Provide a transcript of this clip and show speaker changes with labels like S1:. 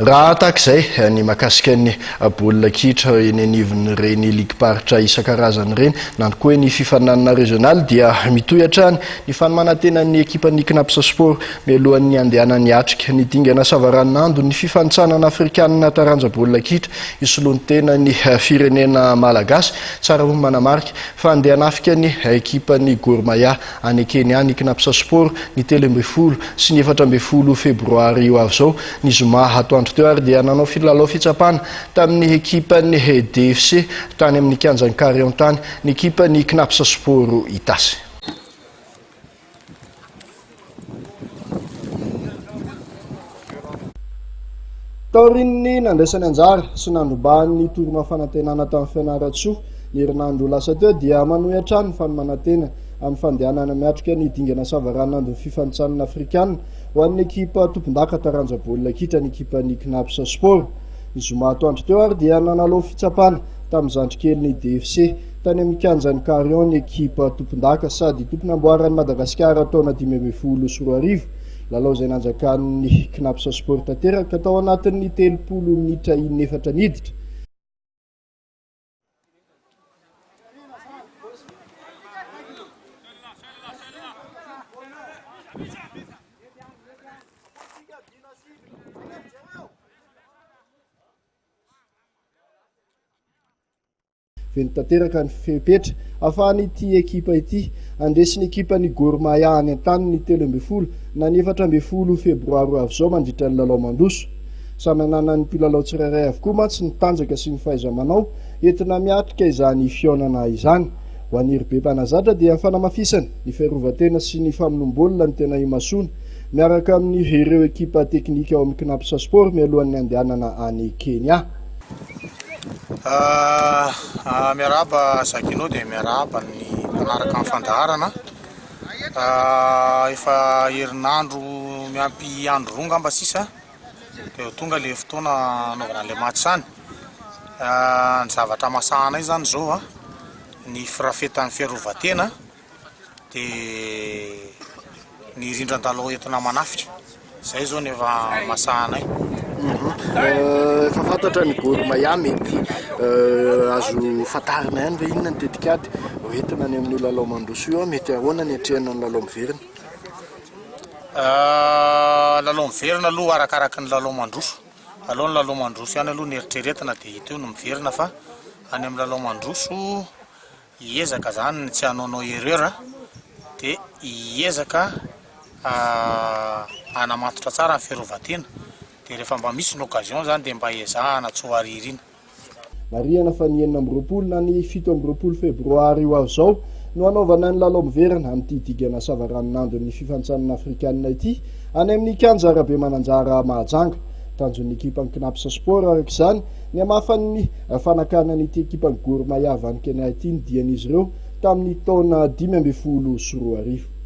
S1: Raha tahaka izay ny mahakasika ny baolina kitra eny anivon'ireny ligim-paritra isan-karazany ireny na koa hoe ny fifaninanana rezionaly dia mitohy hatrany ny fanomanan-tenan'ny ekipan'ny Cnaps Sport mialohan'ny handehanany hiatrika ny dingana savaranonando ny fifanintsanana afrikanina taranja baolina kitra hisoloan-tena ny firenena malagasy. Tsara ho ny manamarika fa handeha hanafika ny ekipan'ny Gor Mahia Any Kenya ny Cnaps Sport ny 13 sy ny 14 febroary ho avy izao. Ny zoma atoandro teo ary dia nanao lalao fitsapana tamin'ny ekipan'ny DFC tany amin'ny kianjan'i Carion tany ny ekipan'ny Cnaps Sport Itasy. Taorian'ny nandraisany anjara sy nandrombahany ny tournoi fanantenana tamin'ny Fianarantsoa ny herinandro lasa teo dia manohy hatrany ny fanomanan-tena amin'ny fandehanana miatrika ny dingana savaranandon'ny fifanintsanana afrikana ho an'ny ekipa tompondaka taranja baolina kitra ny ekipan'ny Cnaps Sport. Ny zoma atoandro teo ary dia nanalao fitsapana tamin'ny zandrikelin'ny DFC tany amin'ny kianjan'i Carion ny ekipa tompondaka sady tompon'amboaran'i Madagasikara taona 2015. Lalao izay nanjakan'ny Cnaps Sport tanteraka tao anatin'ny 30 minitra inefatra niditra. Feno tanteraka ny fepetra ahafahan'ity ekipa ity handresy ny ekipan'ny Gor Mahia any an-taniny ny 13 na ny 14 febroary ho avy izao mandritra ny lalao mandroso. Samy ananan'ny mpilalao tsirairay avokoa mantsy ny tanjaka sy ny fahaiza-manao entina miatrika izany fihaonana izany. Ho an'i Heribe mpanazatra dia ny fanamafisana ny fiarovan-tena sy ny famonoam-baolina no tena imasoana miaraka amin'ireo ekipa teknika ao amin'ny Cnaps Sport mialohan'ny handehanana any Kenya.
S2: Miarahaba Jacquinot dia miarahaba ny mpanaraka ny fandaharana. Efa herinandro miampy andro roa angamba sisa dia ho tonga ilay fotoana hanaovana an'ilay match any. Ny zavatra mahasahanay izany izao an, ny firafetan'ny fiarovan-tena dia ny rindran-dalao entina manafika. Izay izao no efa mahasahanay.
S1: Efa fantatra ny Gor Mahia mety azo fantarina ihany ve inona ny tetikady hoentina any amin'io lalao mandroso io, mety ahoana ny hiatrehana ny lalao miverina?
S2: Lalao miverina aloha arakaraky ny lalao mandroso. Aleo ny lalao mandroso ihany aloha no eritreretina dia hita eo ny miverina fa any amin'ny lalao mandroso hiezaka zany ny tsy hanaonao erreur dia hiezaka hanamatotra tsara ny fiarovan-tena dia rehefa mba misy ny occasion zany dia mba ezahana tsy ho aririna.
S1: Marihana fa ny 26 na ny 27 febroary ho avy izao no hanaovana ny lalao miverina amin'ity dingana savaranonandon'ny fifanintsanana afrikanina ity any amin'ny kianja Rabemananjara Mahajanga. Tanjon'ny ekipan'ny Cnaps Sport araka izany ny hamafan'ny fanakanan'ity ekipan'ny Gor Mahia avy any Kenya ity ny dian'izy ireo tamin'ny taona 2015.